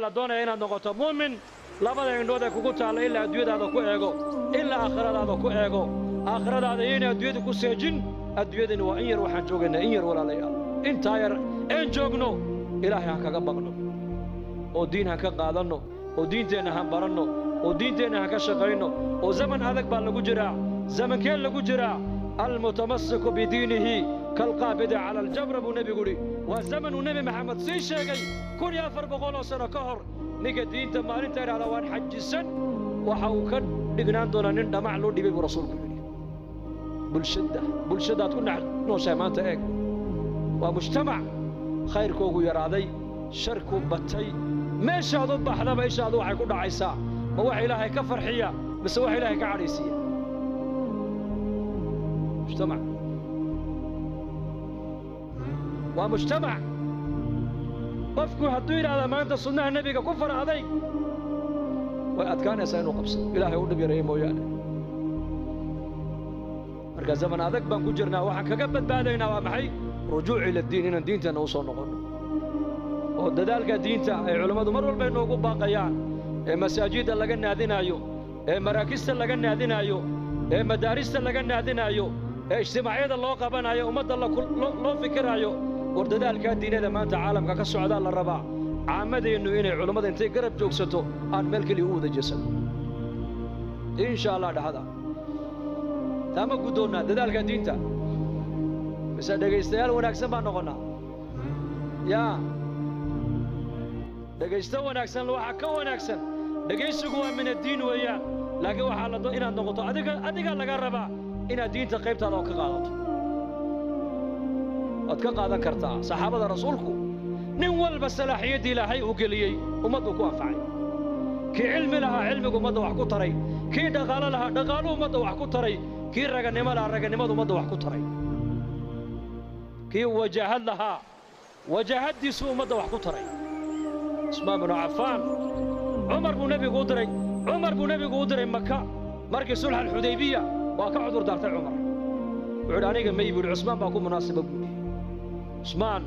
La doonaya inaad noqoto muumin labada indhood ee kugu taalla ilaa adduunyadaada ku eego, ilaa aakhiradaada ku eego. Aakhiradaada yayna adduunyada ku seejin. Adduunyadani waa in yar, waxaan joogaynaa in yar, walaalayaal. Intaa yar een joogno Ilaahay ha kaga baqno, oo diin ha ka qaadanno, oo diinteenna han baranno, oo diinteenna ha ka shaqayno. Oo zaman adag baa lagu jiraa. Zamankee lagu jiraa? Almutamasiku bidiinihi kalqaabidi cala aljabra, buu nebigu yidhi. Waa zaman uu Nebi Maxamed sii sheegay 1400 oo sano ka hor. Ninka diinta maalinta idhahda waan xajisan, waxa uu ka dhignaan doonaa nin dhamac loo dhibay, buu rasuulku yidhi. Bulshadda, bulshadaad ku dhex nooshahay maanta eeg. Waa mujtamac khayrkoogu yaraaday, sharku batay. Meeshaad u baxdaba ishaadu waxay ku dhacaysaa ma wax Ilaahay ka farxiya mise wax Ilaahay ka cadhaysiiya? Mujtamac waa mujtamac. Qofku hadduu yidhahda maanta sunnaha nebiga ku far adayg, way adkaanaysaa inuu qabsado, Ilaahay u dhib yareeyo mooyaane. Marka zaman adag baan ku jirnaa. Waxaan kaga badbaadaynaa waa maxay? Rujuuc ila diin, inaan diinteenna u soo noqonno, oo dadaalka diinta ay culammadu mar walba inoogu baaqayaan, ee masaajidda laga naadinaayo, ee maraakista laga naadinaayo, ee madaarista laga naadinaayo, ee ijtimaacyada loo qabanayo, ummadda loo fikiraayo. War dadaalkaa diinada maanta caalamka ka socdaa la rabaa caammadeennu inay culammada intay garab joogsato aan meel keliya u wada jeesano, insha Allah. Dhahada taama guddoonnaa dadaalka diinta, mise dhegaystayaal wanaagsan baan noqonnaa? Yaa dhegaysto wanaagsan, waxaa ka wanaagsan dhegaysigu waa min addiin weeyaan, laakiin waxaa la inaad noqoto adiga, adigaa laga rabaa inaad diinta qaybtaada oo ka qaadato. Waad ka qaadan kartaa. Saxaabada rasuulku nin walba salaaxiyaddii Ilaahay uu geliyey ummaddu ku anfacay. Kii cilmi lahaa cilmigu ummadda wax ku taray, kii dhaqaalo lahaa dhaqaalu ummadda wax ku taray, kii raganimo lahaa raganimadu ummadda wax ku taray, kii wajahad lahaa wajahaddiisu ummadda wax ku taray. Cusmaan binu Cafaan, Cumar buu nebigu u diray, Cumar buu nebigu u diray Maka markii sulx alxudaybiya. Waa ka cudur daartay Cumar, wuxuu yidhi aniga may, buu yidhi, Cusmaan baa ku munaasiba, buu yidhi. Cusmaan,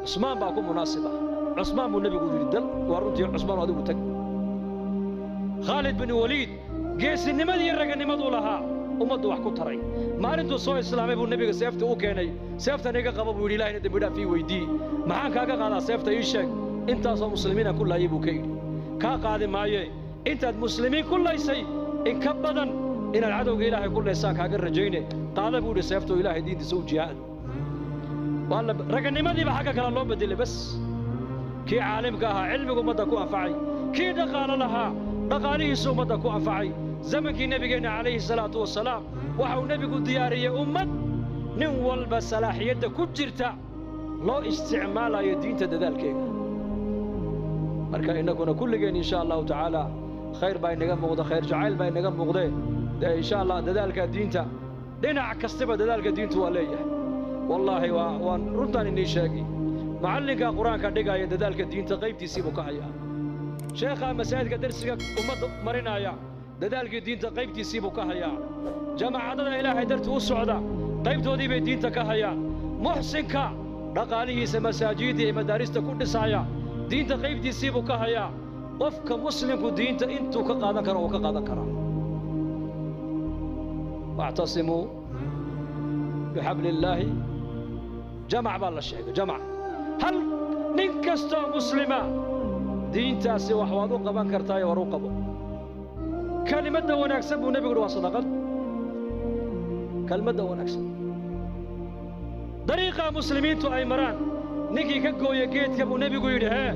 Cusmaan baa ku munaasiba. Cusmaan buu nebigu yidhi dal, waa runtii Cusmaan, adigu tag. Khaalid bin Waliid geesinimadii raganimaduu lahaa ummaddu wax ku taray. Maalintuu soo islaamay buu nebiga seefta u keenay. Seeftan iga qaba, buu yidhi, Ilahayna dembi dhaaf ii weydii. Maxaan kaaga qaadaa seefta, ii sheeg? Intaasoo muslimiinaan ku laayay, buu ka yidhi. Kaa qaadi maaye, intaad muslimiin ku laysay in ka badan inaad cadowga Ilaahay ku laysaan kaaga rajayne, qaada, buu yidhi, seeftoo Ilaahay diintiisa u jihaad. Waa la raganimadiiba xagga kale loo bedelay bas. Kii caalimka ahaa cilmigu ummadda ku anfacay, kii dhaqaalo lahaa dhaqaalihiisu ummadda ku anfacay. Zamankii nebigeenna calayhi salaatu wasalaam waxa uu nebigu diyaariyey ummad nin walba salaaxiyadda ku jirta loo isticmaalayo diinta dadaalkeega. Marka innaguna kulligeen insha Allahu tacaala khayr baa inaga muuqda, khayr jacayl baa inaga muuqdee. Dee insha Allah dadaalka diinta dhinac kastaba dadaalka diintu waa leeyahay. Wallaahi waa waan runtaan inii sheegi. Macallinka qur-aanka dhigaya dadaalka diinta qaybtiisii buu ka hayaa. Sheekhaa masaajidka darsiga ummadda marinaya dadaalkii diinta qaybtiisii buu ka hayaa. Jamaacadada Ilaahay dartii u socda qaybtoodii bay diinta ka hayaan. Muxsinka dhaqaalihiisa masaajidda iyo madaarista ku dhisaya diinta qaybtiisii buu ka hayaa. Qofka muslimku diinta intuu ka qaadan karo uu ka qaadan karaa. Wactasimuu bixabli illaahi, jamac baa la sheegay, jamac. Hal nin kastoo muslima diintaasi wax waad u qaban kartaayo, war u qabo. Kelimadda wanaagsan, buu nebigu yidhi, waa sadaqad. Kelmadda wanaagsan, dariiqaa muslimiintu ay maraan ninkii ka gooya geedka, buu nebigu yidhi, hee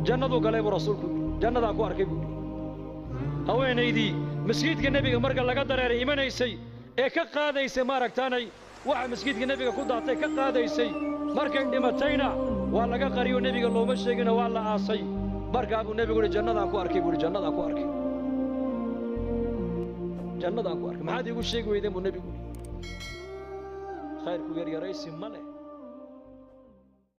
jannaduu galay, buu rasuulku yidhi. Jannadaan ku arkay, buu yidhi. Haweenaydii masjidka nebiga marka laga dareeray imanaysay ee ka qaadaysay, maaragtaanay waxa masjidka nebiga ku daatay ka qaadaysay, markay dhimatayna waa laga qariyo, nebiga looma sheegino, waa la aasay. Markaa buu nebigu yidhi jannadaan ku arkay, buu yidhi, jannadaan ku arkay, jannadaan ku arkay, maxaad iigu sheegi weydeen, buu nebigu yidhi. Khayrku yaryaraysi ma leh.